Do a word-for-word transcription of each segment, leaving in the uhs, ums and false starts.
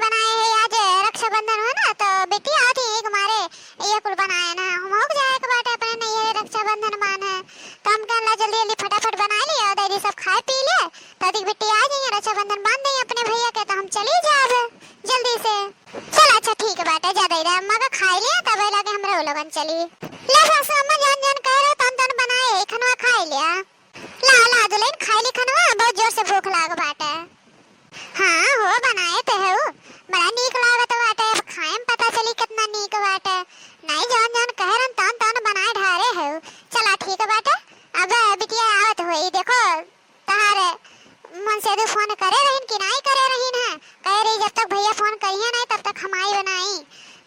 बनाए है, आज रक्षाबंधन हो ना, तो बिटिया आवत ही एक मारे ये कुल बनाए ना, हम हो जाए के बाटे अपने नैहरे रक्षाबंधन बान्हे। तो हम कहला जल्दी जल्दी फटाफट बनाए लिया, दीदी सब खाए पी ले, तो अधिक बिटिया आ जाइए, रक्षाबंधन बांध देंगे अपने भैया के, तो हम चली जाब जल्दी से। चल अच्छा ठीक बाटे, जा दे दे, अम्मा का खाई लिया, तब लगे हमरे वो लोगन चली। ले सासू अम्मा, जौन जौन कह रहे तौन तौन बनाए है, खनवा खाई लिया। ला ला दुल्हन, खाई ली खनवा, बहुत जोर से भूख लाग बाटे। हाँ हो, बनाए तो है, बड़ा नीक लागत बाटे, अब खाए में पता चली कितना नीक बाटे। नहीं, जौन जौन कह रहन तौन तौन बनाए ढारे है। चला ठीक बाटे, अब बिटिया आवत होई, देखो तहारे मुंसेदू फोन करे रहिन कि नाई करे रहिन है? कहे रही, "जब तक भैया फोन करिहे नाई, तब तक हम आइब नाई।"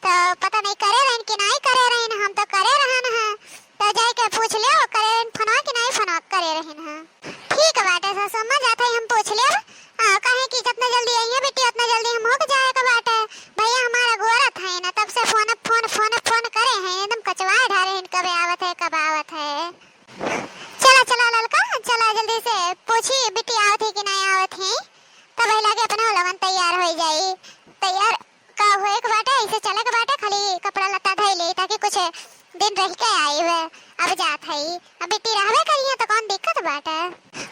तो पता नहीं करे रहिन कि नाई करे रहिन, हम तो करे रहन है। तो जाए के पूछ लियो, करे रहिन फोनवा कि नाई फोनवा करे रहिन है। ठीक बाटे सासू अम्मा, जात है हम पूछ लेब। हाँ, काहे कि जितना जल्दी आइए बेटी, उतना जल्दी हम होके जाए के बाटे। भैया हमारा गोरत है ना, तब से फोन, फोन, फोन, फोन करे हैं, एकदम कचवाए ढारे हैं, कब आवत है, कब आवत है। चला, चला ललका, चला जल्दी से पूछी बिट्टी आवत ही कि नहीं आवत ही, तब लगे अपने हो लगन तैयार हो जाई। तैयार का होए के बाटे, ऐसे चले के बाटे, खाली कपड़ा लत्ता धई ले, ताकि कुछ दिन रह के आइब। अब जात हई, अब बिट्टी रहबे करिहे तो कौन दिक्कत बाटे।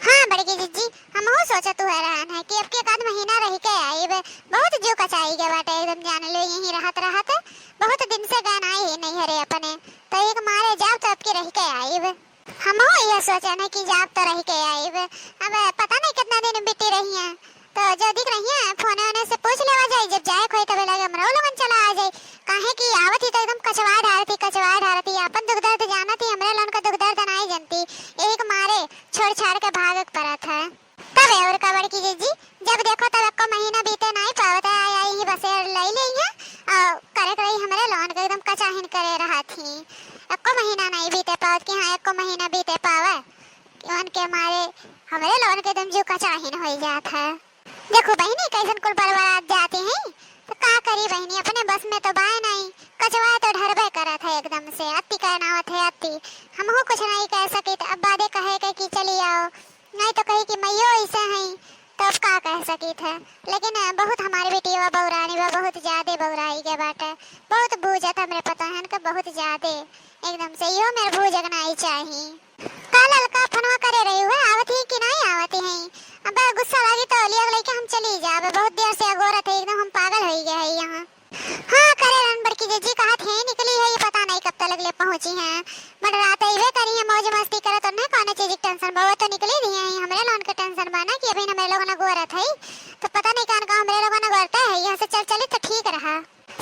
हाँ बड़की जिज्जी, हमहू सोचत हुए रहन है कि अब के एक आध महीना रह के आइब, बहुत जो कचाई के बाटे एकदम, जान लो यहीं रहत रहत बहुत दिन से गए नाई ही नैहरे अपने, तो एक मारे जाब तो अब के रह के आइब। हमहू यह सोचन है कि जाब तो रह के आइब। अब पता नहीं कितना दिन बिट्टी रही है, तो जल्दी रही है, फोने ओने से पूछ लेवा जाई, जब जाए खोई तबे लगे हमरो लोगन चला आ जाई। काहे कि आवत ही तो एकदम कचवा ढारत ही, कचवा ढारत ही, अपन दुख दर्द जानत ही, हमरे लोगन का दुख दर्द नाई जनती, यही के मारे छोड़ छाड़ के भाग के परत है। तबे और का बड़की जिज्जी, जब देखो तब एको महीना बीते नाई पावत है, आई, आई ही बसेर लई लेई है, और करे के रही हमरे लोगन के एकदम कचाहिन करे रहत ही। एको महीना नाई बीते पावत कि हाँ, एको महीना बीते पावे, कि उनके मारे हमरे लोगन के एकदम जीव कचाहिन होई जात है। देखो बहिनी, कैसन कुल बरबरात जाती हैं, तो का करी बहिनी, अपने बस में तो बाय नाई, कचवा तो ढरबे करत है एकदम से, अति कहनावत है अति। हमहू कुछ नाई कह सकित, अब बादे कहे के कि चली आओ, नाई तो कही कि मैयो ऐसे हैं, तो अब का कह सकित है। लेकिन बहुत हमारे बेटिया बौरानी बा, बहुत ज्यादा बौराई के बाटे, बहुत बूझत हमरे पता है इनका, बहुत ज्यादा एकदम से, यो मेरे बूझक नाई चाही। का ललका फोनवा करे रही हुए, आवत ही कि नाई आवत ही? अब गुस्सा लागी तो लिया लइके हम चली जाबे, बहुत देर से अगोरत है, एकदम हम पागल होई गए है यहाँ। हाँ, करे रहन बड़की जिज्जी, कहत है निकली है, ये पता नहीं कब तक ले पहुँची है। मंडरात अइबे करी है, मौज मस्ती करत, उन्हें कौनो चीज की टेंशन बा, वो तो निकली रही है, हमरे लोगन के टेंशन बा ना कि अभी हमरे लोगन अगोरत है, तो पता नहीं कान का हमरे लोगन अगोरता है, यहाँ से चल चली तो ठीक रहा।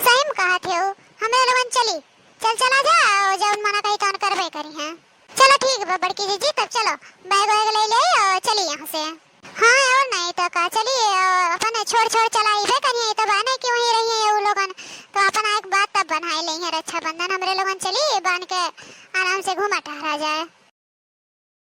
सही में कहत है, हमरे लोगन चली, चल चला जा, जौन मना कही तौन करबे करी है। चलो ठीक बा बड़की जिज्जी, तब चलो बैग वैग ले ले और चली यहाँ से। हाँ और नहीं तो का, चली, अ, अपन छोड़ छोड़ चला अइबे करिए, तो बाने क्यों ही रही है ये लोगन, तो अपन एक बात तब बनाए ले हैं रक्षाबंधन, हमरे लोगन चली बांध के आराम से घूमा टहरा जाए।